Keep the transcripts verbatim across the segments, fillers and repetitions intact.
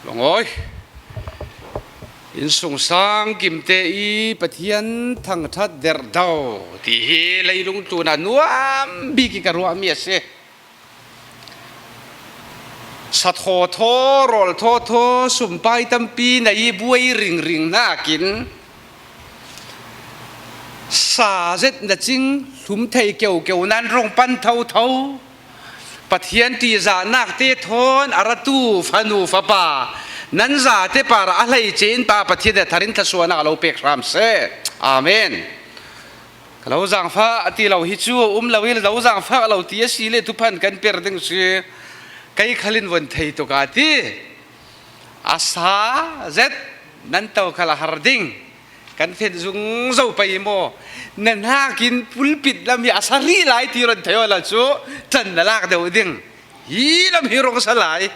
Lungawi, innsungsang kimte i Pathian thangṭhat derh do ti hi leilung tluna nuam bik i ka ruahmi a si. Sa thaw thaw, rawl thaw thaw, sumpai tampi nei i buai ringring nakin sa zet na cing hlum thei keukeu nan rong pan thotho. Pathian ṭihzahnak te thawn a ratu fanu fapa nan zate par a hleice in Pa Pathian a tharin thluasuahnak a lo pek hram seh. Amen. Ka lo zaangfah a ti lo hi cu a um lo i, lo zaangfah lo ti a si le thuphan kan per ding si. Kei khal in von thei tuk a ti. A sa zet nan to khal a har ding. Kan thenh zungzo pei maw? Na hnakin pulpit lam hi a sa rih lai ti ron thei awla cu ṭan na lak deuh ding. Hi lam hi rong sa lai.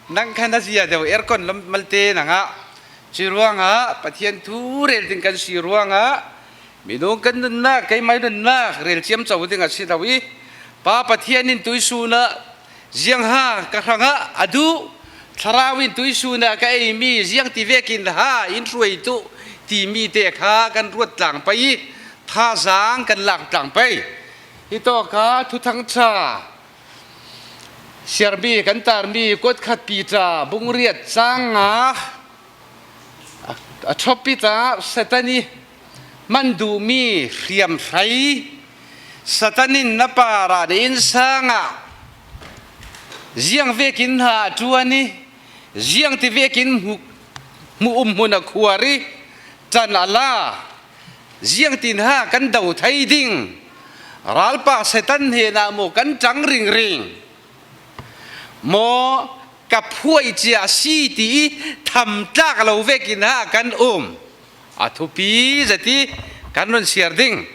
Nang khan a zia deuh, aircon lam malte nangah. Cuih ruangah Pathian thu rel ding kan si ruangah minung kan nunnak, keimai nunnak rel ciamco ding a si lo i, Pa Pathian in tuisun ah ziangha ka hrangah a duh, Thlarau in tuisun ah ka eimi ziangti vekin ha in hruai tuh timi te kha kan ruat tlang pei i, thazaang kan lak tlang pei. Hi tawka Thuthangṭha siarmi kan tarmi kuat khat Piter bung riat cang nga a, a ṭhawpit ah Satan i man duhmi hriamhrei, Satan in na parah na innsang ah ziang vekin ha a ṭuan i, ziangti vekin hmu, hmu um hmun a khuar i, ṭan a la, ziangtin ha kan do thei ding? Ralpa Satan hnenah maw kan ṭang ringring? Maw ka phuai cia a si ti i thamtlak lo vekin ha kan um? A thupi zet i kan run siar ding.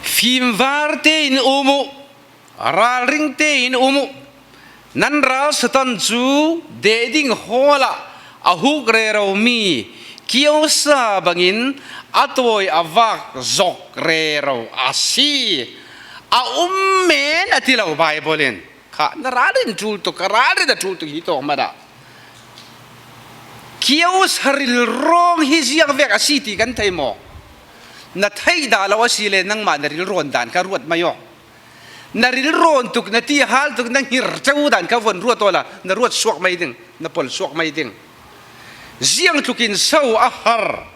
Fimvar tein um uh, ralring tein um uh. Nan ral Satan cu deh ding hawl ah a huk reromi kiosa bangin a tawi a vak zok rero a si. A um men a ti lo Baibal in. Kha na ralrin a ṭul tuk, ka ralrin a ṭul tuk hi tawk hmanh ah kiosa rilrawng hi ziang vek a si ti kan thei maw? Na theih dah lo a si le nangmah na rilrawn dan kha ruat mai aw. Na rilrawn tuk, na ti hal tuk, na ngir ceu dan kha von ruat awla na ruat suak mai ding, na pol suak mai ding. Ziang tlukin so a har,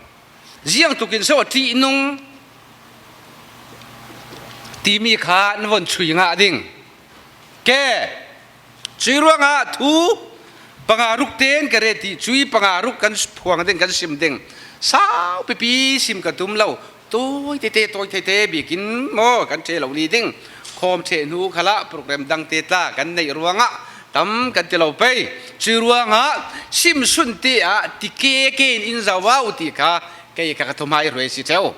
ziang tlukin so a ṭihnung timi kha na von chui ngah ding. Ke, cuih ruangah thu panga ruk tein ka ret i, cuih panga ruk kan phuang ding, kan sim ding. Sau pipi sim ka tum lo, tawi tete, tawi tete bikin maw kan ṭheh lo ni ding. Khawm ṭheh hnu khalah program dangte tla kan neih ruangah tam kan ti lo pei. Cuih ruangah simsun te ah ti keke in in zoh uh ti kha kei kha ka thuhmai hruai si ṭheu.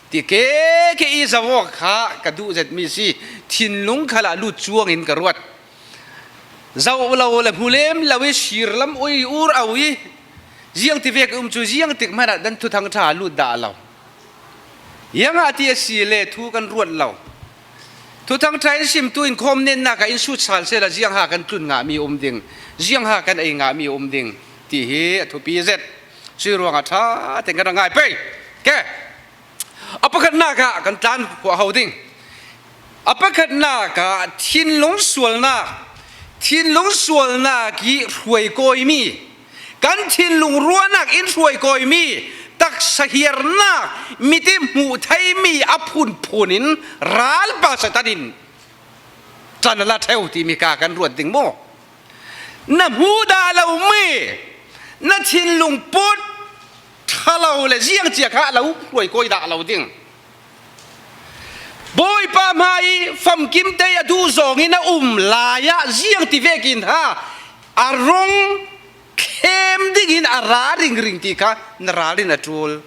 Ti keke i zoh awk kha ka duh zetmi si, thinlung khalah lut cuangin ka ruat. Zoh lo le hmu lem lo i sir lam ui ur au i, ziangti vek um cu ziangtik hmanh ah dan Thuthangṭha lut dah lo. Ziangah ti a si le thu kan ruat lo. Thuthangṭha in simtu in khawm nennak ah in sut sal sehla ziangha kan tlun ngahmi um ding, ziangha kan ei ngahmi um ding ti hi a thupi zet. Cuih ruangah ṭha tein kan ra ngai pei. Ke, a pakhatnak ah kan tlan huahho ding. A pakhatnak ah thinlung sualnak, thinlung sualnak i hruai kawimi, kan thinlung ruahnak in hruai kawimi taksa hiarnak, mit i hmuh theimi a phunphun in ralpa Satan in ṭan a la ṭheu timi kha kan ruat ding maw? Na hmuh dah lomi, na thinlung put ṭha lo le ziang cia kha a lo hruai kawi dah lo ding. Bawipa hmai famkim te a duh zongin a um lai ah ziangti vekin ha a rung khem dingin a ra ringring ti kha na ralrin a ṭul.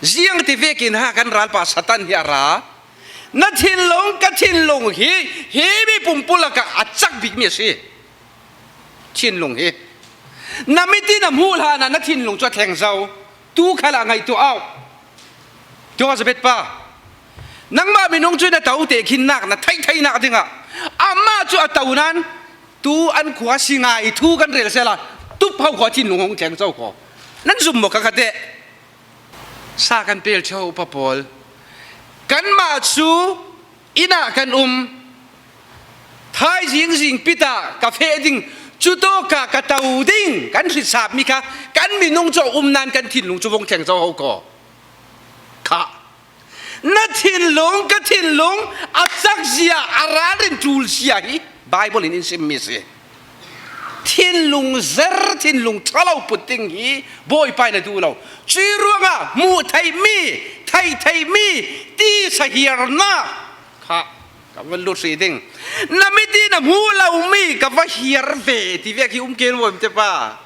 Ziangti vekin ha kan ralpa Satan hi a ra. Na thinlung, ka thinlung hi, hi mi pumpulak ah a cak bikmi a si. Thinlung hi. Na mit in a hmuh hlan ah na thinlung cu a thleng zo. Tu khalah ngaihtuah au. Tua Elizabeth pa, nangmah minung cu na to te khinnak na theih theihnak dingah amah cu a to nan Tu an khua si ngai thu kan rel sela, tup hau khaw thinlung hong thleng zo khaw. Nan zum maw ka kha teh? Sa kan pel chau pa pawl. Kanmah chu inn ah kan um. Thaizing zing pita ka feh ding, cu tawka ka to ding, kan hrisap mi kha kan minung cu a um nan kan thinlung cu vong thleng zo ho kaw. Kha. Na thinlung, ka thinlung, a cak zia, a ralrin tul zia hi Bible in in sim mi si. Thinlung zer, thinlung ṭha lo put ding hi Bawipa in a duh lo. Cui ruangah hmuh theih mi, theih theih mi, tisa hiarnak kha ka va lut hrih ding. Na mit in a hmuh lo mi ka va hiar ve ti vek hi um kei lo, te pa.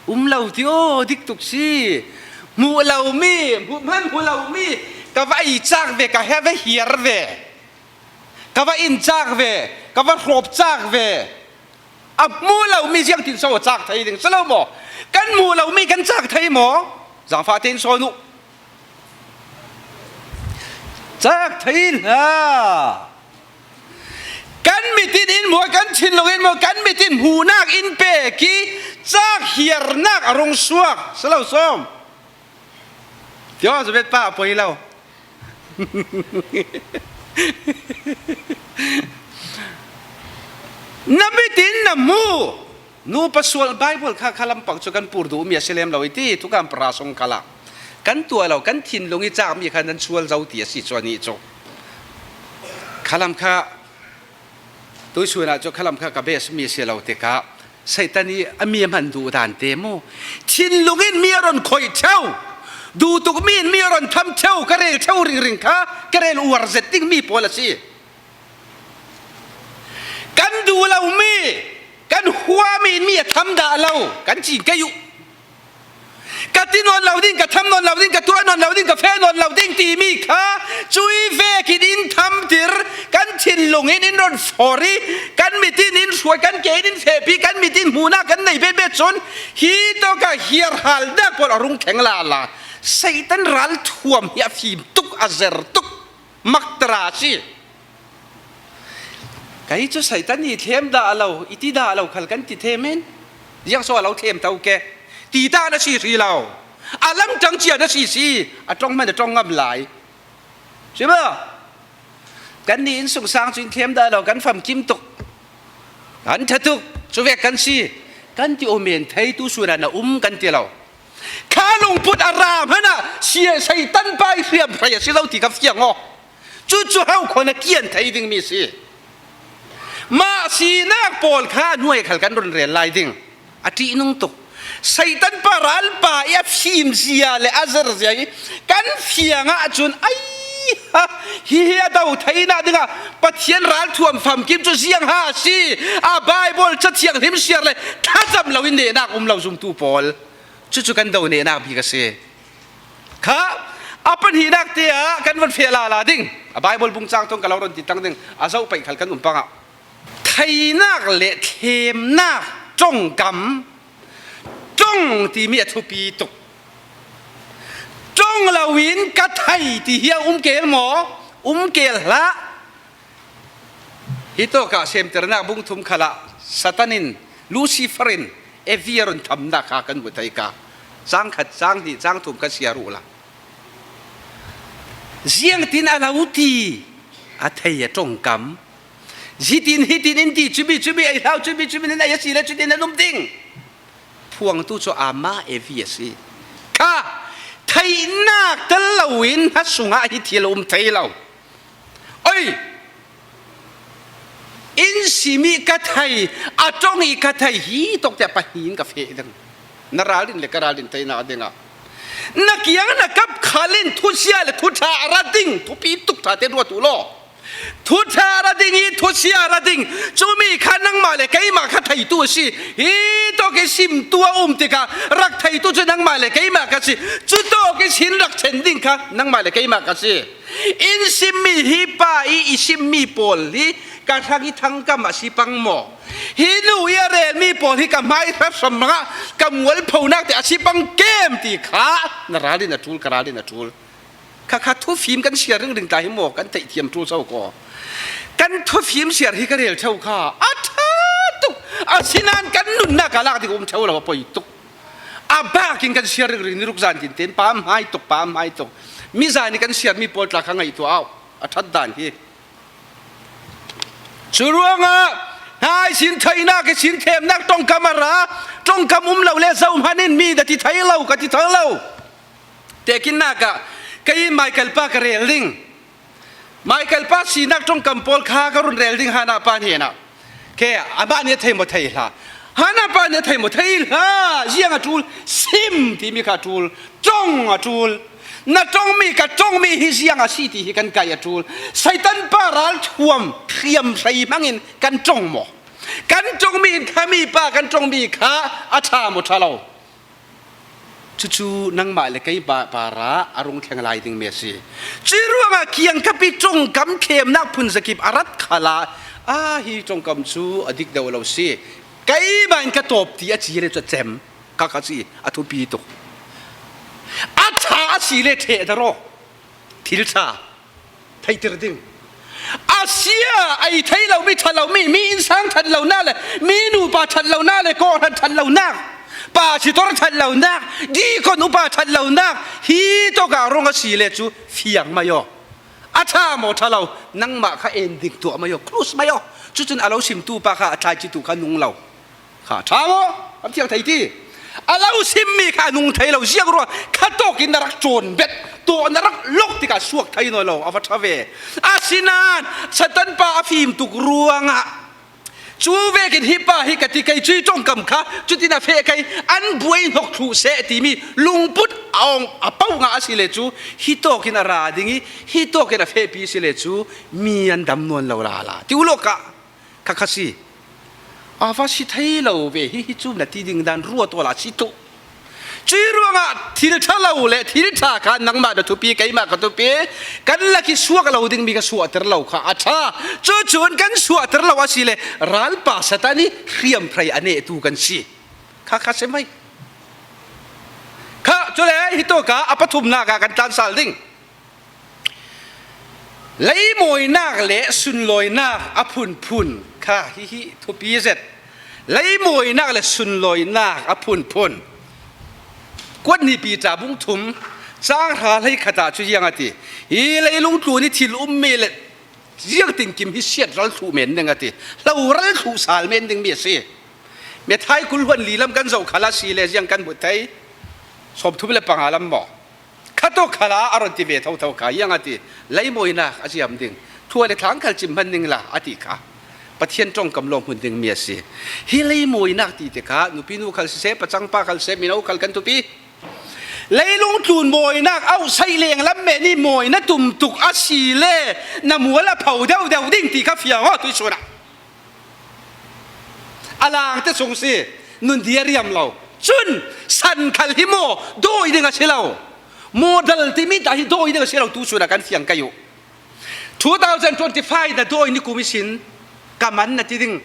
Um lo ti aw, dik tuk si. Hmuh lo mi, hmuh hman hmuh lo mi ka va ei cak ve, ka he va hiar ve. Ka va in cak ve, ka va hrawp cak ve. A hmuh lo mi ziangtin so a cak thei ding si lo maw? Kan hmuh lo mi kan cak thei maw? Zangfah tein sawn uh. Cak thei hna. Kan mit in in hmuh, kan thinlung in hmuh, kan mit in hmuhnak in pek i cak hiarnak a rung suak si lo sawm. Tio Zabet pa a poi lo. Na mit in na hmu. Nu pa sual Bible kha khalam pang cu kan pur duh mi a si lem lo i ti, thukan para song khalah kan tuah lo, kan thinlung i cak mi kha nan sual zo ti a si cu anih cu. Khalam kha tuisun ah cu khalam kha ka bes mi a si lo tikah Satan i a mi a hman duh dan te mu. Thinlung in mi a ron khoih ṭheu, duh tuk mi in mi a ron tham ṭheu, ka rel ṭheu ringring kha ka rel uar zet ding mi pawl a si. Kan duh lo mi, kan hua mi in mi a tham dah lo, kan cin kei uh. Ka ti nawn lo ding, ka tham nawn lo ding, ka tuah nawn lo ding, ka feh nawn lo ding timi kha cui vekin in thamtir, kan thinlung in in ron for i, kan mit in in hruai, kan ke in in fehpi, kan mit in hmuhnak kan nei betbet cun hi tawkah hiarhalnak pawl a rung thleng lala. Satan ralthuam hi a fim tuk, a zer tuk. Maktara a si. Kei cu Satan nih thlem dah lo, i ti dah lo khal kan ti the men. Ziang so a lo thlem to ke. Ti ta na si ri lo. A lamtang cia na si si. A ṭong man a ṭong ngam lai. Si maw? Kan nih in sungsang cu in thlem dah lo, kan famkim tuk. Kan ṭha tuk, cu vek kan si. Kan ti aw men thei tu sun ah na um kan ti lo. Kha lungput a ra hmanh ah si-, Satan pa i hriamhrei a si lo ti ka fiang aw. Cucu ho khaw na kian thei dingmi si. Mah sinak pawl kha a hnuai khal kan run rel lai ding. A ṭihnung tuk. Satan pa ralpa i a fim zia le a zer zia hi kan fiang ahcun, ai ha, hihi a do theinak dingah Pathian ralthuam famkim cu ziang ha a si. A Baibal Ca Thianghlim siar le thlacam loin nehnak um lo zumtu pawl. Cucu kan do nehnak bik a si. Kha, a pahnihnak te ah kan von feh lala ding. A Baibal bung cang thawng ka lo ron ti tang ding. A zoh paih khal kan um pangah. Theinak le thlemnak ṭongkam, ṭong timi a thupi tuk. Ṭong loin ka thei ti hi a um kel maw? Um kel hlah. Hi tawkah Semternak bung thum khalah Satan in, Lucifer in Evi a run thamnak kha kan hmu thei ka. Cang khat, cang hnih, cang thum kha siar uhla. Ziangtin a lo ti, a thei a ṭongkam. Zitin hitin in ti, cumi, cumi ei hlau, cumi, cumi in ei a si le cutin an um ding. Phuangtu cu ama Evi a si. Kha, theihnak tel loin hna sungah hi thil a um thei lo. Oi! In sim i ka thei, a ṭong i ka thei, hi tawk tiah pahnih in ka feh ding. Na ralrin le ka ralrin theinak dingah. Na kiang na kap khal in thusia le thuṭha a ra ding, thupi tuk ṭha te ruat uh law. Thuṭha a ra ding i thusia a ra ding, cumi kha nangmah le keimah kha theitu a si. Hi tawk i simtu a um tikah rak theitu cu nangmah le keimah ka si. Cu tawk i sin rak chen ding kha nangmah le keimah ka si. In simmi hi pa i i simmi pawl hi ka hrang i thangkam a si pang maw? Hi nu i a relmi pawl hi ka hmai hramhram hrangah ka mualphonak te a si pang kem ti kha na ralrin a ṭul, ka ralrin a ṭul. Kha kha thufim kan siar ringring ta hi maw? Kan theih thiam ṭul so kaw. Kan thufim siar hi ka rel ṭheu kha a ṭha Asinain kan nunnak a lak ding um ṭheu lo, a poi tuk. A bakin kan siar ringring, ni ruk zan tin ten, pa hmai tuk, pa hmai tuk. Mi zan i kan siar mi pawl tla kha ngaihtuah au, a ṭhat dan hi. Cu ruangah hnai sin theinak i sin themnak ṭongkam a ra, ṭongkam um lo le zohman in mi na ti thei lo, ka ti thei lo. Tehkinnak ah kei Michael pa ka rel ding. Michael pa sinak ṭongkam pawl kha ka run rel ding, Hannah pa hnenah. Khe, amah nih a thei maw thei hlah? Hannah pa nih a thei maw thei hlah? Ziang a ṭul? Sim timi kha a ṭul. Ṭong a ṭul. Na ṭongmi, ka ṭongmi hi ziang a si ti hi kan kaih a ṭul. Satan pa ralthuam hriamhrei hmangin kan ṭong maw? Kan ṭongmi in kha mi pa kan ṭongmi kha a ṭha maw ṭha lo? Cucu nangmah le kei pa, para a rung thleng lai dingmi a si. Cuih ruangah kiangkap i ṭongkam themnak phun zakip a rat khalah, a, hi ṭongkam cu a dik deuh lo si. Keimah in ka tawp ti a ci le cu a cem. Kha kha si, a thupi tuk. A ṭha a si le ṭheh daraw. Thil ṭha theihtir ding. A sia, ei thei lomi, ṭha lomi, mi innsang ṭhat lonak le mi nupa ṭhat lonak le kawhhran ṭhat lonak, pastor ṭhat lonak, deacon upa ṭhat lonak, hi tawkah rung a si le cu fiang mai aw. A ṭha maw ṭha lo, nangmah kha en ding tuah mai aw, close mai aw. Cucun a lo simtu pa kha a thlaici tu kha nung lo. Kha ṭha maw? A thiang thei ti. A lo simmi kha a nung thei lo, ziang ruang kha tawkin na rak cawn bet, tawh na rak lok tikah suak thei nawn lo, a va ṭha ve. Asinain Satan pa a fim tuk ruangah, cu vekin hi pa hi ka ti kei, cuih ṭongkam kha cutin a feh kei, an buai hnok thluh seh timi lungput a awng a poh ngah a si le cu, hi tawkin a ra ding i, hi tawkin a fehpi a si le cu, mi an dam nawn lo lala. Ti u lawkah, kha kha si. A va si thei lo ve hi, hi cu na ti ding dan ruat awla si tuh. Cuih ruangah thil ṭha lo le thil ṭha kha nangmah na thupi, keimah ka thupi, kan lak i suak lo dingmi ka suahter lo kha a ṭha. Cucun kan suahter lo a si le ralpa Satan i hriamhrei a nehtu kan si. Kha kha si mai. Kha cule hi tawkah a pathumnak ah kan tlansal ding. Leimawinak le sunlawinak a phunphun kha hihi thupi zet. Leimawinak le sunlawinak a phunphun. Kuat hnih Piter bung thum, cang hra hleikhat ah cu ziang a ti. Hi leilung tlun i thil ummi le ziangtinkim hi siat ral thluh men ding a ti. Hlo ral thluh sal men dingmi a si. Methai kul hluan li lam kan zoh khal a si le ziang kan hmuh thei. Sawmthum le panga lam maw? Kha tawk khalah a run ti ve thotho kha, ziang a ti, leimawinak a ziam ding, thluachuah le thlang khal cim hman ding la, a ti kha. Pathian ṭongkam lawmhmun dingmi a si. Hi leimawinak ti te kha, nupi nu khal siseh, pacang pa khal siseh, mino khal kan thupi. Leilung tlun mawinak, auhsaih lenglam men i mawi na tum tuk a si le, na mual a pho deuhdeuh ding ti kha fiang aw, tuihsun ah. A langte sung si, nun di a riam lo. Cun san khal hi maw dawi ding a si lo. Model timi ta hi dawi ding a si lo, tuihsun ah kan fiang kei uh. Two thousand twenty-five na dawi ni kum ihsin ka man na ti ding.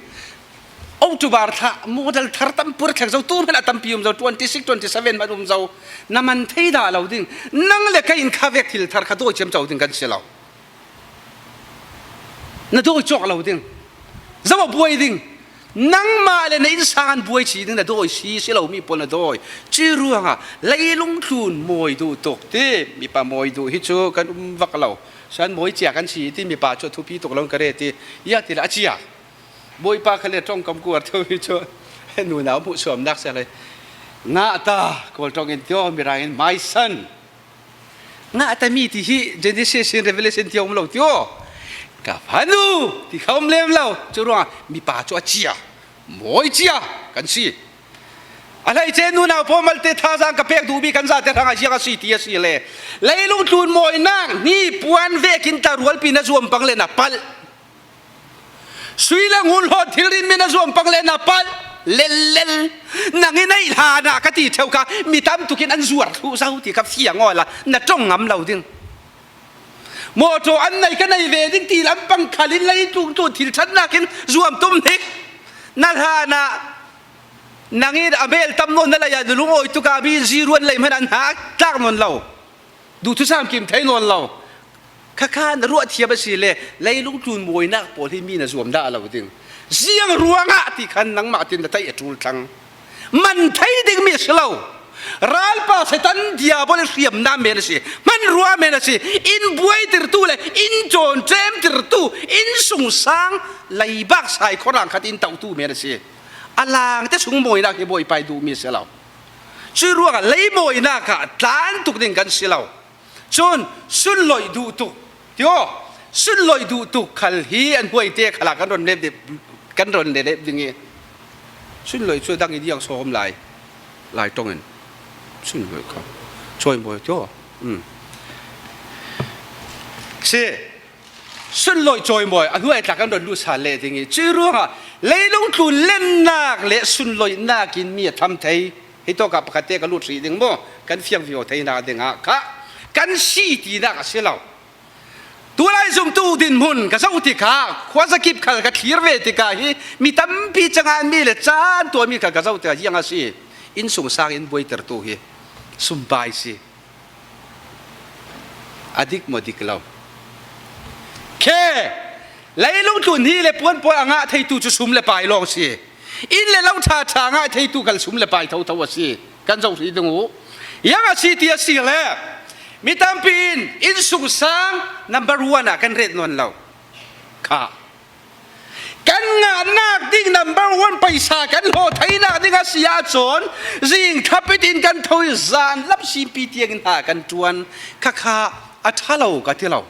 October thla model thar tampi rak thleng zo, tu hmanh a tampi um zo, twenty-six, twenty-seven hmanh um zo. Na man thei dah lo ding. Nang le kei in kha vek thil thar kha dawi ciamco ding kan si lo. Na dawi cawk lo ding. Zo a buai ding. Nangmah le na innsang an buai ci ding, na dawi si, si lomi pawl na dawi. Cuih ruangah leilung tlun mawi duh tuk ti, mipa mawi duh hi cu kan um vak lo. San mawi cia kan si ti, mipa cu a thupi tuk lo ka re ti. Ya ti le a cia. Bawipa kha le ṭongkam kuar tho hi cu. Nunau hmuh suamnak si le. Ngah ta, Kawl ṭong in ti aw, Mirang in my son. Ngah ta mi ti hi Genesis in Revelation ti a um lo ti aw. Ka fanu ti kha um lem lo. Cu ruangah mipa cu a cia, mawi cia kan si. A hleice nunau pawl malte thazaang ka pek duhmi kan zate hrangah ziang a si ti a si le, leilung tlun mawinak hnipuan vekin tla rualpi na zuam pang le na palh. Sui le ngun hlawt thilri mi na zuam pang le na palh lellel. Nang i neih hlan ah ka ti ṭheu kha, mi tam tukin an zuar thluh zo ti kha fiang awla na ṭong ngam lo ding. Mawṭaw an nei ka nei ve ding ti lampang khal in lei tlungtu thil ṭhatnak in zuam tum hnik. Na hlan ah nang i a mel tam nawn na lei ah na lungawi tuk ah mi ziruan lei hmanh an hna tlak nawn lo. Duhthusam kim thei nawn lo. Kha kha na ruah thiam a si le, leilung tlun mawinak pawl hi mi na zuam dah lo ding. Ziang ruangah ti khan nangmah tin na theih a ṭul thlang. Man thei ding mi a si lo. Ralpa Satan Diabol i hriamnam men a si. Hmanrua men a si. In buaitirtu le in cawn ṭemtirtu, innsungsang leibak sai khuarang khat in tauhtu men a si. A langte sung mawinak hi Bawipa i duh mi a si lo. Cuih ruangah lei mawinak ah tlan tuk ding kan si lo. Cun sunloih duh tuk, ti aw, sunloih duh tuk khal hi an huaite khalah kan ron lep ding, kan ron lep ding i, sunloih cu a dang i diang sawm lai, lai ṭongin sunloih kha cawimawi, ti aw. Um. Si, sunloih cawimawi a hnuai tla kan ron lut sal leh ding i, cuih ruangah leilung tlun lennak le sunloihnak in mi a tham thei. Hi tawkah pakhatte ka lut hrih ding maw? Kan fiang vivo theinak dingah kha kan si tinak a si lo. Tulai zumtu dinhmun ka zoh tikah, khuazakip khal ka thlir ve tikah hi mi tampi cangah an mi le caan tuahmi khal ka zoh tikah ziang a si? Innsungsang in buaitertu hi sumpai si. A dik maw dik lo? Khe, leilung tlun hi le puan pawl a ngah theitu cu sum le pai lawng si. Inn le lo ṭha ṭha ngah theitu khal sum le pai thotho a si. Kan zoh hrih ding uh. Ziang a si ti a si le, mi tampi in innsungsang number one ah kan ret nawn lo. Kha. Kan ngahnak ding number one paisa kan hlawh theinak ding a si ahcun, zing thapit in kan tho i zan lam simpi tiangin hna kan ṭuan. Kha kha a ṭha lo ka ti lo.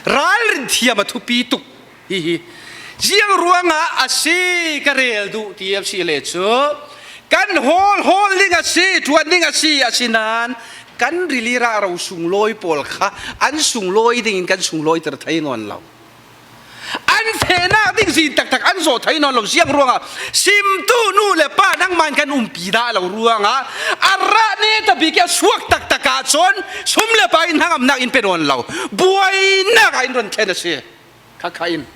Ralrin thiam a thupi tuk. Hihi. Ziang ruangah a si ka rel duh ti a si le cu, kan hawl hawl ding a si, ṭuan ding a si, asinain kan rili rah ro sunglawi pawl kha an sunglawi dingin kan sunglawiter thei nawn lo. An fehnak ding zin taktak an zawh thei nawn lo. Ziang ruangah simtu nu le pa nangmah in kan umpi dah lo ruangah a rah netabik i a suak taktak ahcun sum le pai in hnangamnak in pe nawn lo. Buainak ah in ron thlen a si. Kha kha in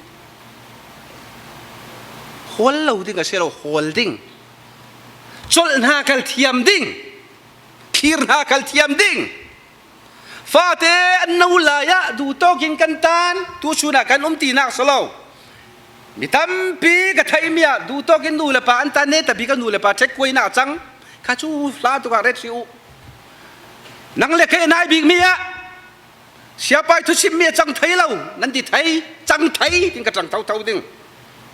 hawl lo ding a si lo, hawl ding. Colh hna khal thiam ding. Thlir hna khal thiam ding. Fate an no lai ah duhtawk in kan tan, tuchun ah kan um tinak si lo. Mi tampi ka theihmi ah duhtawk in nu le pa an tan, netabik a nu le pa ṭhekkuainak a cang. Kha cu hla tuk ah ret hrih uh. Nang le kei a nai bikmi ah siapa i thuchimmi a cang thei lo, nan ti thei, cang thei, tin ka ṭang thotho ding.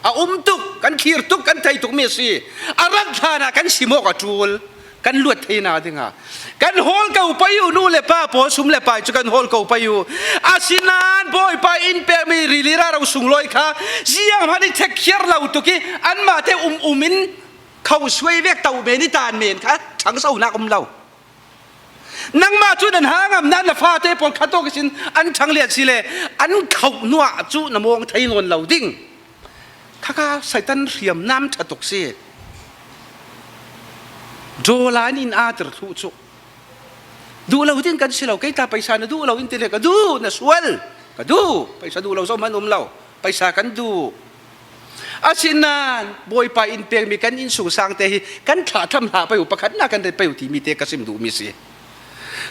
A um tuk, kan thlir tuk, kan thei tukmi a si. A rak hlan ah kan simawk a ṭul, kan luat theinak dingah kan hawl ko pei uh, nu le pa pawl, sum le pai cu kan hawl ko pei uh. Asinain Bawipa in pekmi rili rah ro sunglawi kha zianghman i thekkhiar lo tuk i, anmah te um um in kho suai vek to men i tan men kha ṭhangsonak um lo. Nangmah cu nan hnangamnak na fate pawl khat tawk ihsin an ṭhanglian si le an khauh hnuah cu na mawng thei nawn lo ding. Kha kha Satan hriamnam ṭha tuk si. Dollar in in aa tir thluh cu duh lo ding kan si lo. Kei tla paisa na duh lo in ti le ka duh, na sual, ka duh. Paisa duh lo zohman um lo. Paisa kan duh. Asinain Bawipa in pekmi kan innsungsang te hi kan thlahthlam hlah pei uh, pakhatnak kan ret pei uh timi te ka sim duhmi si.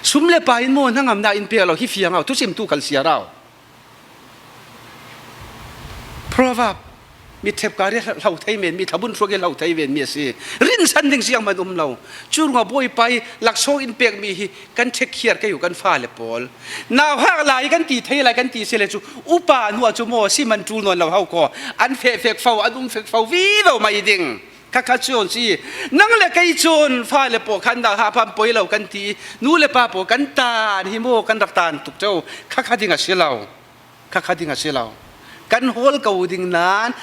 Sum le pai in maw hnangamnak in pek lo, hi fiang au, thusimtu khal siar au. Proverb, mi ṭhepka ri hlo thei men, mi thlabun hruak i hlo thei men mi a si. Rinsan ding zianghman um lo. Cu ruangah Bawipa i laksawng in pekmi hi kan ṭhekkhiar kei uh, kan fale pawl. Nauhak lai kan ti thei lai kan ti si le cu upa hnuah cu maw si man ṭul nawn lo hau kaw. An feh fek fo, an um fek fo vivo mai ding. Kha kha cun si. Nang le kei cun fale pawl khan nauhak phan poi lo kan ti. Nu le pa pawl kan tan hi maw kan rak tan tuk co. Kha kha ding a si lo. Kha kha ding a si lo. Kan hawl ko ding nan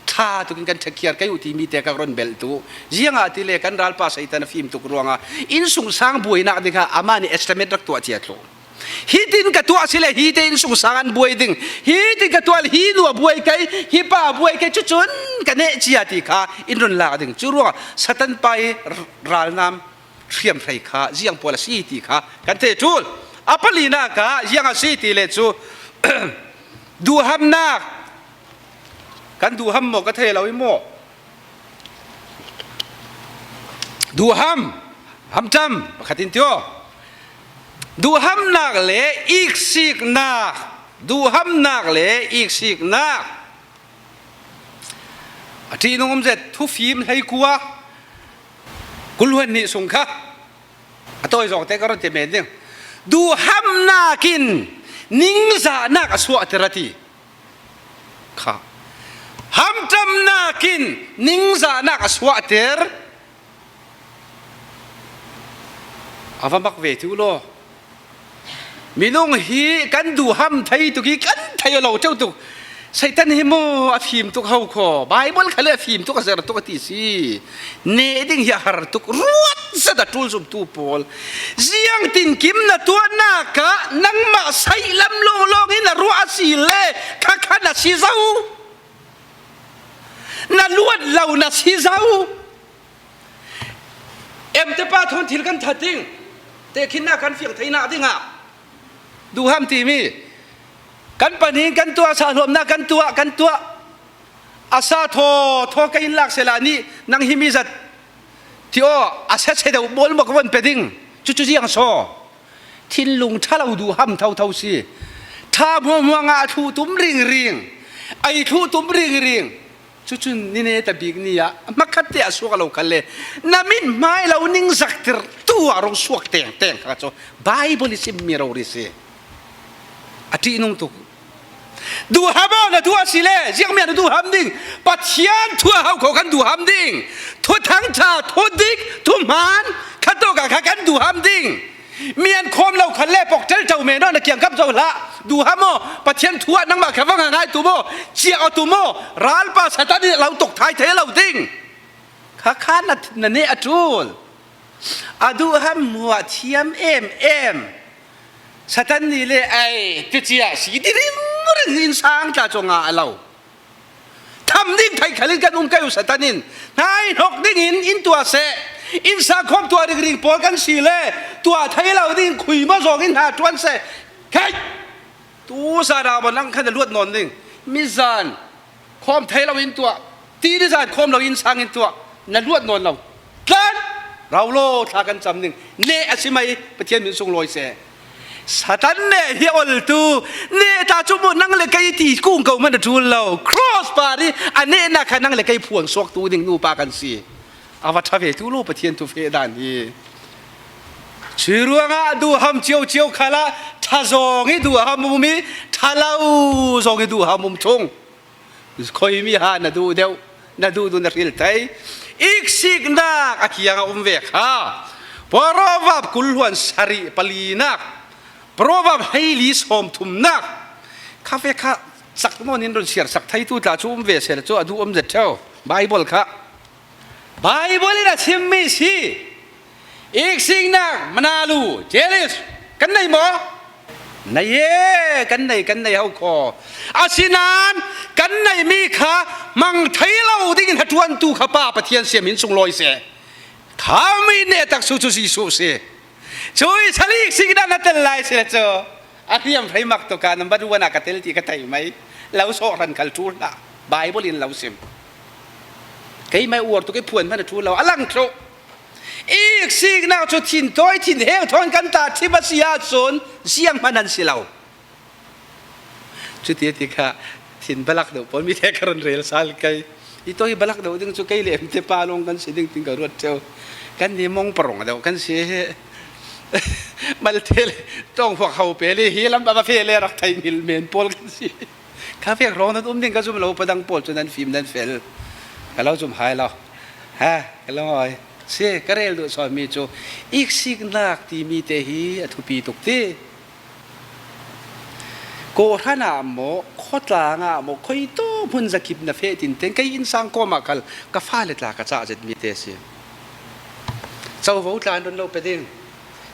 ṭha tukin kan ṭhekkhiar kei uh timi te ka ron belh tu. Ziangahtile kan ralpa Satan a fim tuk ruangah innsungsang buainak ding kha amah nih estimate rak tuah cia thluh. Hitin ka tuah si le hi te innsungsang an buai ding. Hitin ka tuah le hi nu a buai kei, hi pa a buai kei, cucun ka neh cia ti kha in run lak ding. Cu ruangah Satan pa i ralnam hriamhrei kha ziang pawl a si ti kha kan thei ṭul. A palinak ah ziang a si ti le cu duhhamnak, kan duhham maw ka thei lo i maw? Duhham, hamṭam pakhat in ti aw. Duhhamnak le iksiknak, duhhamnak le iksiknak. A ṭihnung um zet, Thufim hleikua, kul hluan hnih sung kha a tawizawngte ka run ti men ding. Duhhamnak in ningzahnak a suahter a ti kha. Hamṭamnak in ningzahnak a suahter. A va mak ve tu law. Minung hi kan duhham thei tuk hi, kan thei lo ṭeuh tuk. Satan hi maw a fim tuk ho khaw. Bible kha le a fim tuk, a zer tuk a ti si. Neh ding hi a har tuk. Ruat zet a ṭul zumtu pawl. Ziangtinkim na tuahnak ah nangmah saih lam lawnglawng in a ruah a si le, kha kha na si zo. Na luat lo na si zo. Em te pa thawn thil kan that ding, tehkhinnak kan fiang theinak dingah duhham timi kan panin kan tuah, sa hlawmnak kan tuah, kan tuah. A sa thaw thaw ka in lak sela nih, nang hi mi zat ti aw, a sa se deuh bawl maw ka von pe ding. Cucu ziang saw. Thinlung ṭha lo duhham thotho si. Ṭha hmuahhmuah ngah, a thluh tum ringring, ei thluh tum ringring. Cucun ni neta bik ni ah hmakhatte a suak lo khalle, na mithmai lo ningzaktir tu a rung suak tengteng kha cu Bible i simmi rori si. A ṭihnung tuk. Duhham aw, na duh a si le, ziangmi ah na duhham ding? Pathian thu a hau kho kan duhham ding. Thuthangṭha, thudik, thuhmaan kha tawk ah kha kan duhham ding. Mi an khawm lo khalle, poktel ṭo men aw, na kiangkap zo hlah. Duhham aw, Pathian thu ah nangmah kha va ngai tum aw, ciah aw tum aw, ralpa Satan in a lo tok thai thei lo ding. Kha kha na, na neh a ṭul. A duhham hmuah thiam em em. Satan nih le ei ti ciah si ti ringring, innsang tla cu ngah lo. Tham ding theih khal in kan um kai u, Satan in hnaihnok dingin in tuah seh. Innsang khawm tuah ringring pawl kan si le, tuah thei lo ding khui maw zawng in hna ṭuan seh. Khai! Tu zan ah maw nang khan na luat nawn ding. Mizan khawm thei lo in tuah, ti ni zan khawm lo innsang in tuah, na luat nawn lo. Tlan! Rau law, thla kan cam ding. Neh a si mai, Pathian min sung lawi seh. Satan neh hi a oltu, neh ta cu maw nang le kei ti kung ko man a ṭul lo. Cross par i a nehnak kha nang le kei phuang suaktu ding nupa kan si. A va ṭha ve tu law Pathian thu feh dan hi. Cuih ruangah duhham cio cio khalah ṭha zawng i duhham um i, ṭha lo zawng i duhham um thung. Khuimi ha na duh deuh, na duh duh na hril thei. Iksiknak a kiangah um ve kha. Proverb kul hluan sarih palinak, Proverb hei li sawm thumnak kha ve kha, cak nawn in run siarsak thei tu tla cu um ve seh cu a duh um zet ṭheu. Bible kha, Bible in a simmi si. Iksiknak, manalu, jealous kan nei maw? Nei e, kan nei, kan nei ho khaw. Asinain kan neihmi kha hmang thei lo dingin hnaṭuantu kha Pa Pathian siam in sunglawi seh. Kha mi neh taksu cu Jesuh si. Cui salik siknak na tel lai si le cu a hriamhrei mak tuk ah number one ah ka tel ti ka thei mai. Lo sawh hran khal ṭul hlah. Bible in lo sim. Keimah uar tuk i phuan hmanh a ṭul lo, a lang ṭheuh. Iksiknak cu thin tawi, thin heu thawn kan tahṭhim a si ahcun ziang hmanh an si lo. Cuti a ti kha, thin balak deuh pawl mi te ka run rel sal kei. I tawi balak deuh ding cu kei le em te pa lawng kan si ding tin ka ruat ṭheu. Kan ni mong parong deuh kan si he. Malte le, ṭawng huak ho pe le, hi lam a va fe le rak thei ngil men pawl kan si. Kha vek hrawng nan um ding ka zum lo, padang pawl cu nan fim nan fel. Ka lo zum hai lo. Ha, ka lo ngoi. Si, ka rel duh sawn mi cu iksiknak timi te hi a thupi tuk ti. Kawhhran ah maw, khawtlang ah maw, khuaito hmun zakip na feh tinten kei innsang kawm ah khal ka fale tla ka cah zet mi te si. Covo tlan run lo pe ding,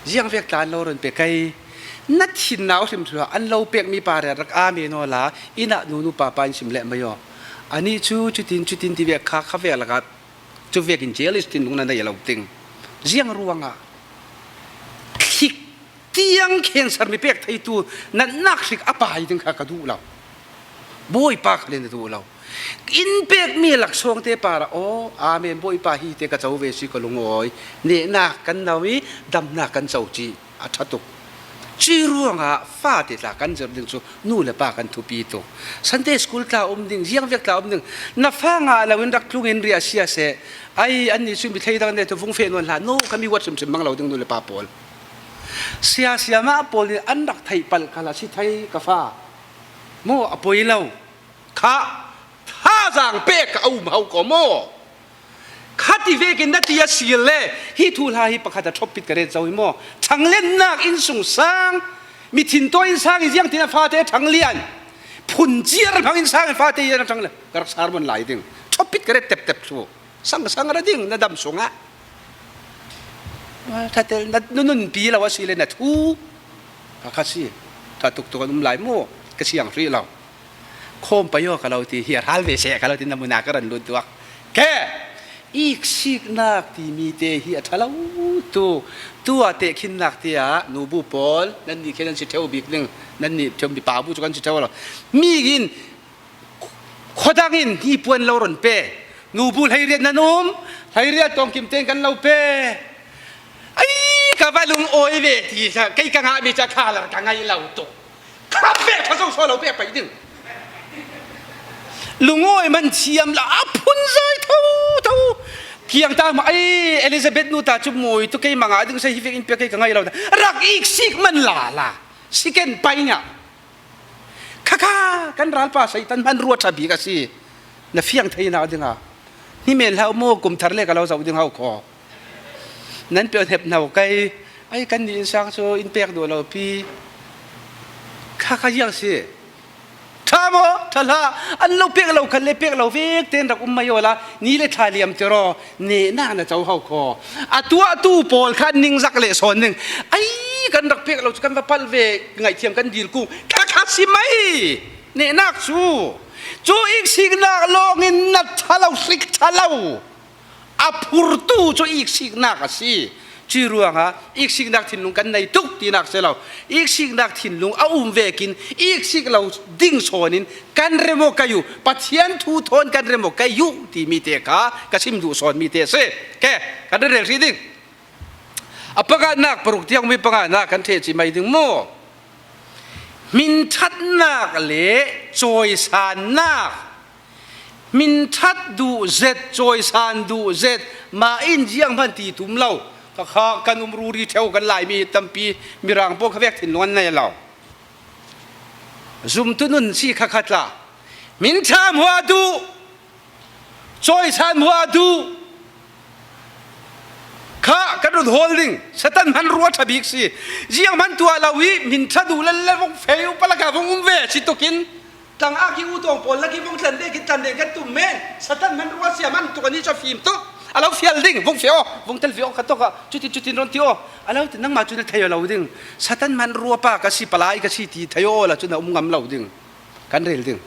ziangvek tlan lo run pe kei. Na thin nau hrim hrim an lo pek mi pa rel rak aa men aw la, inn ah nunu papa in sim leh mai aw. Anih cu cutin cutin ti vek kha, kha vek lakah cu vekin jealous thinlung na nei lo ding. Ziang ruangah thlik tiang cancer mi pek theitu natnak hrik a pai ding kha ka duh lo. Bawipa khal in a duh lo. In pekmi laksawngte parah, aw, amen, Bawipa hi te ka co ve si ka lungawi. Nehnak kan no i damnak kan co cih a ṭha tuk. Cui ruangah fate tla kan zirh ding cu nu le pa kan thupi tuk. Sunday school tla um ding, ziangvek tla um ding. Na fa ngah loin rak tlungin riahsia seh. Ai, annih cu mi thei dang an nei tu vung feh nawn hlah. No, ka mi wat hrimhrim mang lo ding nu le pa pawl. Sia siamah pawl nih an rak theih palh kha la si thei ka fa. Maw, a poi lo. Kha thazaang pek a um hau ko maw? Khati vekin na ti a si le hi thuhla hi pakhat a ṭhoppit ka ret zo hi maw? Ṭhanglennak innsungsang, mi thintawi innsang i ziangtin a fate ṭhanglian, phun ciar hmang innsang i fate i a ṭhanglian ka rak sermon lai ding. Ṭhoppit ka ret teptep thlu. Sangsang ra ding na dam sungah. Ṭhatel na nununpi lo a si le na thu kha kha si. Ṭha tuktuk an um lai mu ka siang hrih lo. Khawm pai aw ka lo ti hi a hral ve seh ka lo ti na munah ka ran lut duak. Ke iksiknak timi te hi a ṭha lo tu. Tu ah tehkhinnak te ah nubu pawl nannih khe nan si ṭheu bik ding. Nannih ṭheu mi pa bu cu kan si ṭheu lo. Mi in khuadang in hnipuan lo ron pe. Nubu hleiriat nan um, hleiriat tawngkim tein kan lo pe. Ai, ka va lungawi ve ti kha, kei ka ngah mi ca khalar ka ngaih lo tuk. Kha pe kha zo saw lo pek pai ding. Lungawi man thiam la a phun zai tho tho. Kiang ta ma ai Elizabeth nu ta cu mawi tu kei mangah ding sa hi vek in pek kei ka ngaih lo. Rak iksik man la la. Si ken pai ngah. Kha kha kan ralpa Satan hman ruat ṭha bik a si. Na fiang theinak dingah hni men hlah maw, kum thar le ka lo zoh ding hau kho. Nan pek hnep hno kei. Ai, kan nih innsang cu in pek duh lo pi. Kha kha ziang si. Ṭha maw? Ṭha hlah. An lo pek lo khat le pek lo vek tein rak um mai awla ni le thla liam tiraw. Nehnak na co hau kho. A tuahtu pawl kha an ningzak leh sawn ning. Ai, kan rak pek lo cu kan va palh ve, ngaihthiam kan dil ku. Kha kha si mai. Nehnak cu. Cu iksiknak lawngin na ṭha lo, hrik ṭha lo. A phurtu cu iksiknak a si. Cui ruangah iksiknak thinlung kan nei tuk tinak si lo. Iksiknak thinlung a um vekin iksik lo ding sawnin kan rem aw kei uh, Pathian thu thawn kan rem aw kei uh timi te kha ka sim duh sawn mi te a si. Ke, kan rel hrih ding. A panganak paruk tiang mi panganak kan ṭheh ci mai ding maw? Hminṭhatnak le cawisannak. Hminṭhat duh zet, cawisan duh zet, mah in zianghman ti tum lo. Kha kha kan um ruri ṭheu kan Laimi tampi Mirang pawl kha vek thinlung an nei lo. Zumtu nun si kha kha tla. Hminṭha hmuah duh, cawisan hmuah duh. Kha kan run hawl ding, Satan hman ruat ṭha bik si. Zianghman tuah lo i hminṭha duh lel le vong fei u palaka vong um ve si tukin. Tlang a ki u tawng pawl lak i vong tlan dek i tlan dek kan tum men. Satan hman ruat siam an tuk ani cu a fim tuk. A lo fial ding, vong feh aw, vong tel feh aw, kha tawk ah, cutin, cutin ron ti aw. A lo ti nangmah cu na thei aw lo ding. Satan hman ruat pa ka si, palai ka si ti thei aw la cu na um ngam lo ding. Kan rel ding.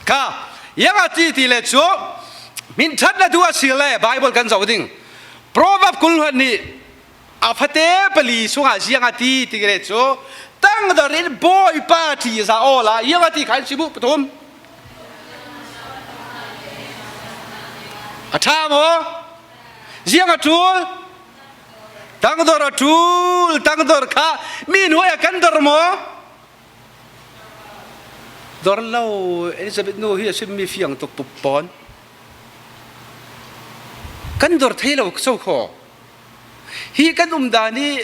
Kha, iang a ti ti le cu, hminṭhat na duh a si le, Bible kan zoh ding. Proverb kul hnih a fate pali sungah ziang a ti ti le cu, tangdor in Bawipa ṭi za aw la, iang a ti kha in si buh pathum. A ṭha maw? Ziang a ṭul? Tangdor a ṭul, tangdor kha mi hnuai a kan dor maw? Dor lo, Elizabeth nu hi a simmi fiang tuk pup pawn. Kan dor thei lo so kho. Hi kan umdan i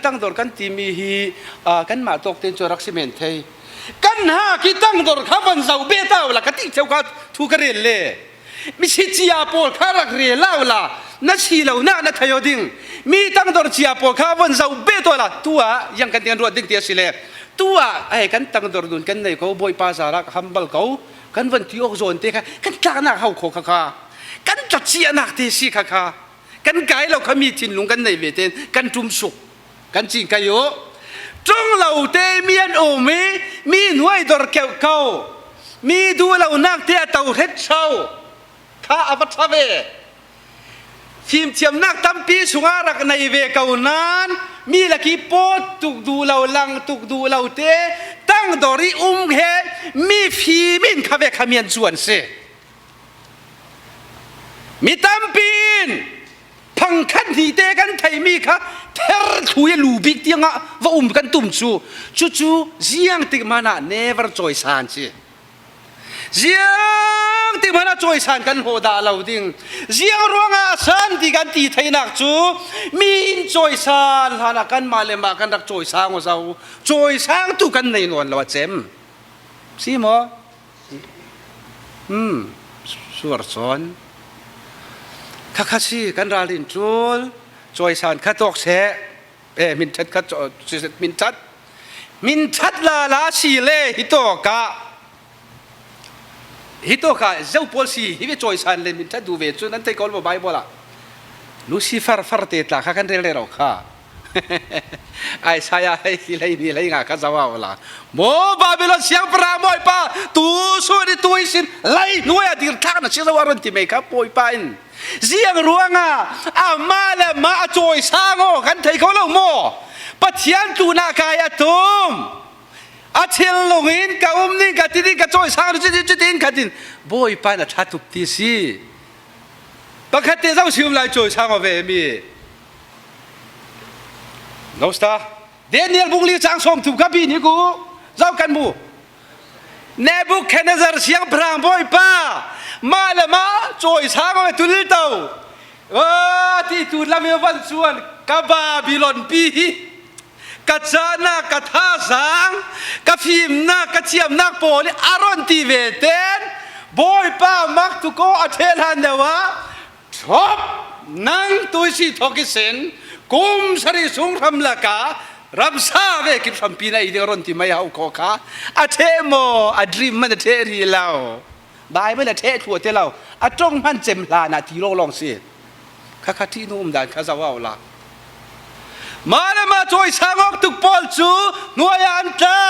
tangdor kan timi hi, aa, kanmah tawk tein cu a rak si men thei. Kan hak i tangdor kha van zoh be ta uh la ka ti cheu kha thu ka rel le. Mi si cia pawl kha rak rel la uh la, na si lo nak na thei aw ding. Mi tangdor cia pawl kha van zoh be ta uh la, tu ah ziang kan ti kan ruat ding ti a si le. Tu ah, ai, kan tangdor nun kan nei ko, Bawipa zarah ka hambal ko, kan van ti awk zawn te kha, kan tlaknak hau kho kha kha, kan tlaciahnak te si kha kha, kan kai lo kha mi thinlung kan nei ve tein kan ṭum suk, kan cing kai uh. Ṭung lo te mi an um i, mi hnuai dor keuh ko, mi duh lonak te a to hret ṭhau kha a va ṭha ve. Fimthiamnak tampi sungah rak nei ve ko nain mi lak i pawt tuk duh lo, lang tuk duh lo te tangdor i um he mi fim in kha ve kha mian zuan si. Mi tampi in Ang khat hnite kan theih mi kha ther thlui a lu bik tiangah va um kan tum chu. Cucu ziangtik hmanah never cawisan ci. Ziangtik hmanah cawisan kan hlawh dah lo ding. Ziang ruangah a san ti kan ti theinak cu mi in cawisan hlanah kanmah le mah kan rak cawisang aw zo. Cawisangtu kan nei nawn lo a cem. Si maw? Hmm, suar sawn. Kha kha si, kan ralrin ṭul. Cawisan kha tawk seh. Eh, min ṭhat kha caw-, min ṭhat. Min ṭhat lala si le hi tawkah. Hi tawkah zo pawl si, hi ve cawisan le min ṭhat duh ve cun an thei ko lo maw Baibal ah. Lucifer farte tla kha kan rel rero kha. Isaiah hei khi lei ni lei nga kha zo a ula. Maw Babilon siangpahrang Bawipa, tu sun i tu i sin lei hnuai a dirthlak na si zo a run ti mai kha Bawipa in. Ziang ruangah amah le amah a cawisang aw kan thei ko lo maw? Pathian tlunah kai a tum. A thinlung in ka um ning ka ti ding ka cawisang ning cuti cutin khatin Bawipa in a thla tup ti si. Pakhat te zo si um lai cawisang aw ve mi. Nosta. Daniel bung li cang sawm thum ka bi ni ku. Zo kan mu. Nebuchadnezzar siangpahrang Bawipa. Mah le mah cawisang aw ve tulil to. A ti tu lam i van suan ka Babilon pi hi. Ka cahnak, ka thazaang, ka fimnak, ka thiamnak pawl i a ron ti ve ten Bawipa mak tuk aw a ṭheh hlan deuh ah ṭhawp nang tuisi thawk i sin kum sarih sung hram laka ramsa vekin hrampi na ei ding a ron ti mai a hau khaw kha a ṭheh maw? A dream man a ṭheh rih lo. Baibal a ṭheh thluah te lo, a ṭong hman cem hlan ah ti lawnglawng si. Kha kha ṭih hnu um dan kha zoh a ula. Mah le mah cawisang awk tuk pawl cu hnuai ah an tla.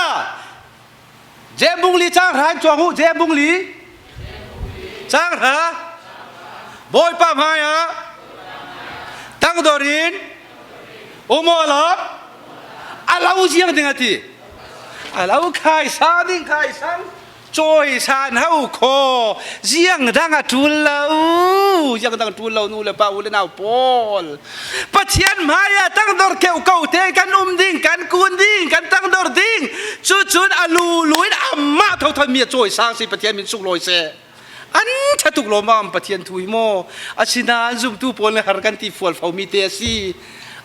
Jeim bung li cang hra in cuang uh, Jeim bung li cang hra. Bawipa hmaiah tangdor in um awla a lo ziang ding a ti. A lo khaisang ding khaisang. Cawisan ho khaw, ziang dang a ṭul lo, ziang dang ṭul lo, nu le pa, u le nau pawl. Pathian hmaiah tangdor keuh ko te kan um ding, kan kun ding, kan tangdor ding. Cucun a lulu in amah thotho mi a cawisang si Pathian min sunglawi seh. An ṭha tuk lawmam Pathian thu hi maw? Asinain zumtu pawl nih har kan ti fualfo mi te a si.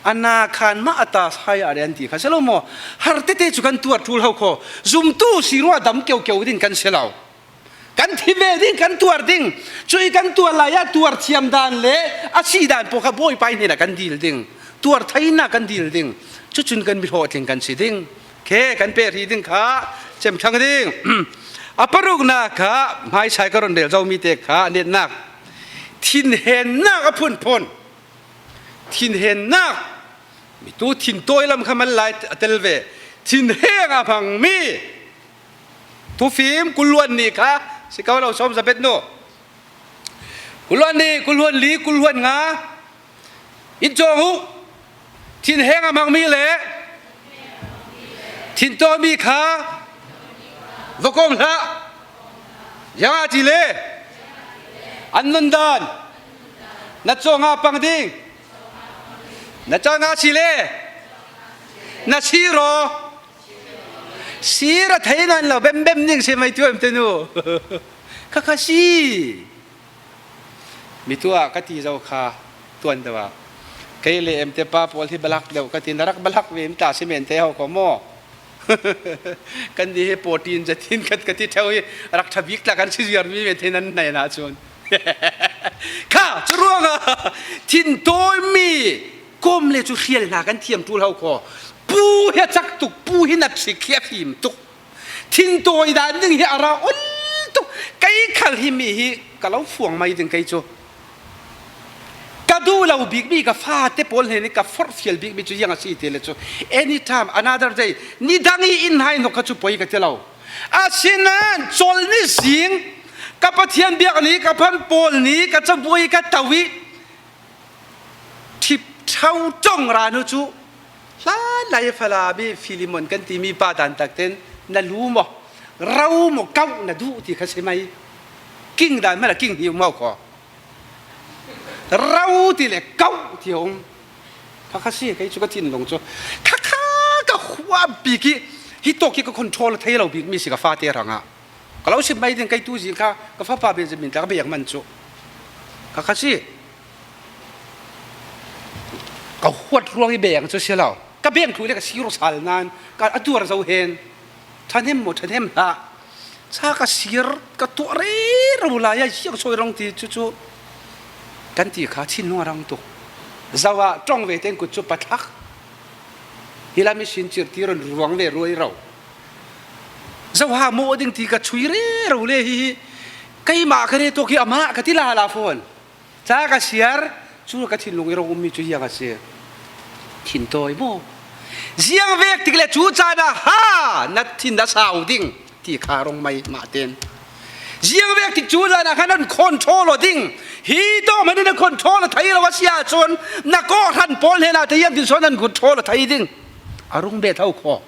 A na khan mah a ta sai a rian ti kha si lo maw? Har tete cu kan tuar ṭul ho khaw. Zumtu si ruah dam keu keu ding kan si lo. Kan thi ve ding, kan tuar ding. Cui kan tuar lai ah tuar thiam dan le a si dan pawl kha Bawipa hnenah kan dil ding. Tuar theinak kan dil ding. Cucun kan mi hlawhtling kan si ding. Khe kan peh hrih ding kha cem thlang ding. A paruknak kha hmaisai ka ron rel zo mi te kha a netnak. Thinhennak a phunphun. Thinhennak. Mi tu thintawi lam kha mal lai a tel ve. Thinheng a hmang mi. Thufim kul hluan nih kha si ko lo sawm za bet nu. Kul hluan nih, kul hluan li, kul hluan nga. In cawng uh. Thinheng a hmang mi le thintawi mi kha va kawm hlah. Ziangah ti le an nundan na cawngah pang ding. Na cawngah si le na si raw. Sir a thei nawn lo, bem bem ning si mai tuam te nu. Kha kha si. Mi tuah ka ti zo kha tuan deuh ah. Kei le em te pa pawl hi balak deuh ka ti, na rak balak ve em ta si men te ho ko maw? Kan di hi pawtin zatin khat ka ti theu hi rak ṭha bik tla kan si ziar mi men te nan hnai na cun. Kha, curuangah thintawi mi kawm le cu hrial hna kan thiam ṭul ho khaw. Pu hi a cak tuk, pu hi nat hrik hi a fim tuk. Thintawi dan ding hi a ra ol tuk. Kei khal hi mi hi ka lo fuang mai ding kei cu. Ka duh lo bik mi ka fate pawl hnen i ka forh fial bik mi cu ziang a si ti le cu. Anytime, another day, ni dang i inn hai hnok kha cu poi ka ti lo. Asinain colh ni zing ka Pathian biak ni, ka phan pawl ni, ka cabuai ka to i ṭhip ṭho ṭong ra hnu cu hlan lai Falami Filimon kan timi pa dan tak ten na lu maw, ro maw, kauh na duh ti kha si mai. King dan hmanh a king hi um maw khaw. Rau ti le kau ti a um. Kha kha si, kei cu ka thinlung cu kha kha ka huap bik i, hi tawk i ka control thei lo bik mi si ka fate hrangah. Ka lo sim mai ding, kei tu zing kha ka fapa Benjamin tla ka beng man cu. Kha kha si. Ka huat ruang i beng cu si lo. Ka beng thlu le ka sir sal nan, ka a tuar zo hen. Ṭhahnem maw, ṭhahnem hlah. Ca ka sir, ka tuah rero lai a, ziang sawi rong ti cu cu. Kan ti kha thinlung a rang tuk. Zo ah ṭong ve tein kut cu pathlak. Hi lam i sin cir ti run ruang ve ruai ro. Zo ha mawh ding ti ka chui rero le hi hi. Keimah ka re tawk hi amah ka ti lala fawn. Ca ka siar, cu ka thinlung i ro ummi cu ziang a si. Thintawi maw? Ziang vek tik le cu caan ah ha na thin na sau ding ti kha rong mai mah ten. Ziang vek tik cu caan ah kha nan control aw ding. Hi tawk hmanh in na control a thei lo a si ahcun na kawhhran pawl hnenah te hiam tin sual nan control a thei ding. A rung bet ho kho.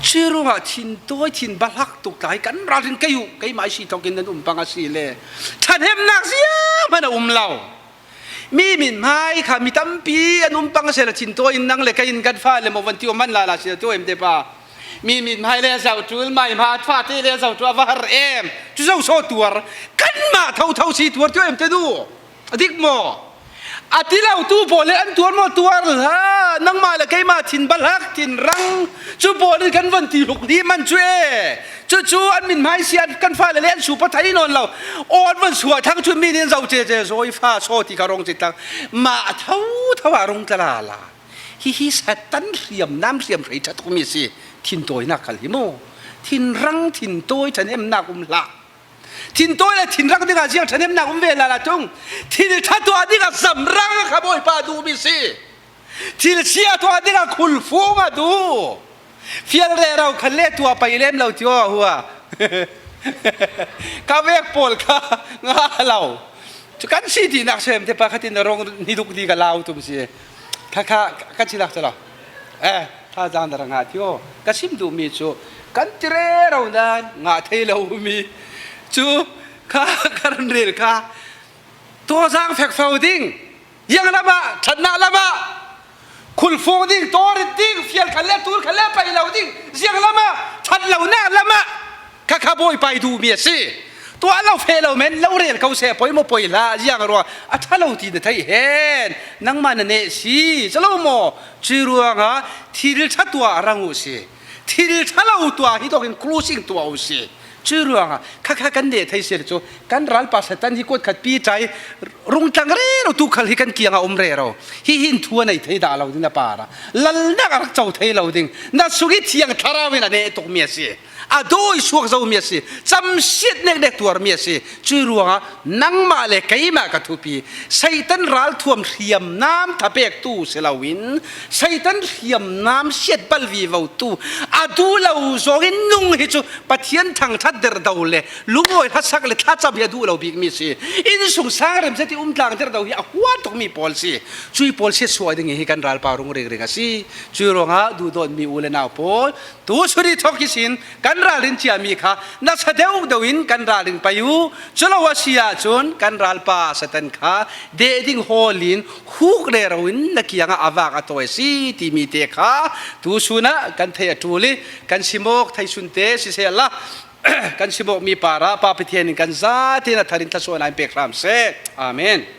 Cuih ruangah thintawi, thin balak tuk tla hi kan ralrin kei uh, keimah i si thawkin nan um pang a si le ṭhahnemnak zianghman a um lo. Mi mithmai kha mi tampi an um pang a si le thintawi in nang le kei in kan fa le maw van ti um man lala si le tu em te pa. Mi mithmai le zoh ṭul, mai hma fate le zoh ṭul a va har em. Cu zoh saw tuar. Kanmah thotho si tuar tu em te nu. A dik maw? A ti lo tu pawl le an tuar maw? Tuar hlah. Nangmah le keimah thin balak, thin rang cu pawl in kan von ti hluk hlim an cu e. Cucu an mithmai siat kan fa le le an supa thei nawn lo. Aw an von suah thang cu mi nih an zoh cece zawi fa saw ti kha rong cit thang. Mah a tho tho ah rung tla lala. Hihi Satan hriamnam hriam hrei ṭha tukmi a si. Thintawinak khal hi maw? Thin rang, thin tawi, ṭhahnemnak um hlah. Thintawi le thin rang dingah ziang ṭhahnemnak um ve lala tung. Thil ṭha tuah dingah zamrang a kha Bawipa duhmi si. Thil sia tuah dingah khulfung a duh. Fial rero khan le tuah pai lem lo ti aw hua. Ka vek pawl kha nga lo. Cu kan si tinak sem te pakhat in rong ni duk di ka lau tum si. Kha kha kan si lak cala. Eh, thazaang dar ngah ti aw. Ka sim duhmi cu kan ti rero nan ngah thei lo mi. Cu kha ka run rel kha. Tawzaang fekfo ding. Ziang lamah, ṭhatnak lamah. Khulfung ding, tawrit ding, fial khan le tul khan le pai lo ding. Ziang lamah, ṭhat lonak lamah. Kha kha Bawipa i duhmi a si. Tuah lo feh lo men, lo rel ko seh, poi maw poi hlah, ziang ruang a ṭha lo ti na theih hen. Nangmah na neh si, ca lo maw? Cuih ruangah thil ṭha tuah rang uh si. Thil ṭha lo tuah hi tawkin closing tuah uh si. Cuih ruangah kha kha kan neh thei si le cu kan ralpa Satan hi kuat khat pi ṭai rung tlang rero tu khal hi kan kiangah um rero. Hihi in thu a nei thei dah lo ding na parah. Lalnak a rak co thei lo ding. Na sung i thiang thlarau in a neh tukmi a si. A dawi suak zomi a si. Camsiat neknek tuarmi a si. Cuih ruangah nangmah le keimah ka thupi. Satan ralthuam hriamnam thapektu si loin, Satan hriamnam siat bal vivotu a duh lo zongin nung hi cu Pathian thangṭhat derdo le lungawi hlasak le thlacam hi a duh lo bikmi si. Innsungsang remzet i um tlang derdo hi a huat tukmi pawl si. Cuih pawl siatsuah ding hi kan ralpa rung ringring a si. Cuih ruangah duhdawtmi u le nau pawl, tu suri thawk ihsin kan ralrin ciami kha nasa deuh deuh in kan ralrin pai uh. Cu lo a si ahcun kan ralpa Satan kha deh ding hawl in huk rero in na kiangah a vak a tawi a si timi te kha tu sun ah kan theih a ṭul i kan simawk thei sun te sisehla kan simawkmi parah Pa Pathian in kan zate in a thar in thluasuahnak in pek hram seh. Amen.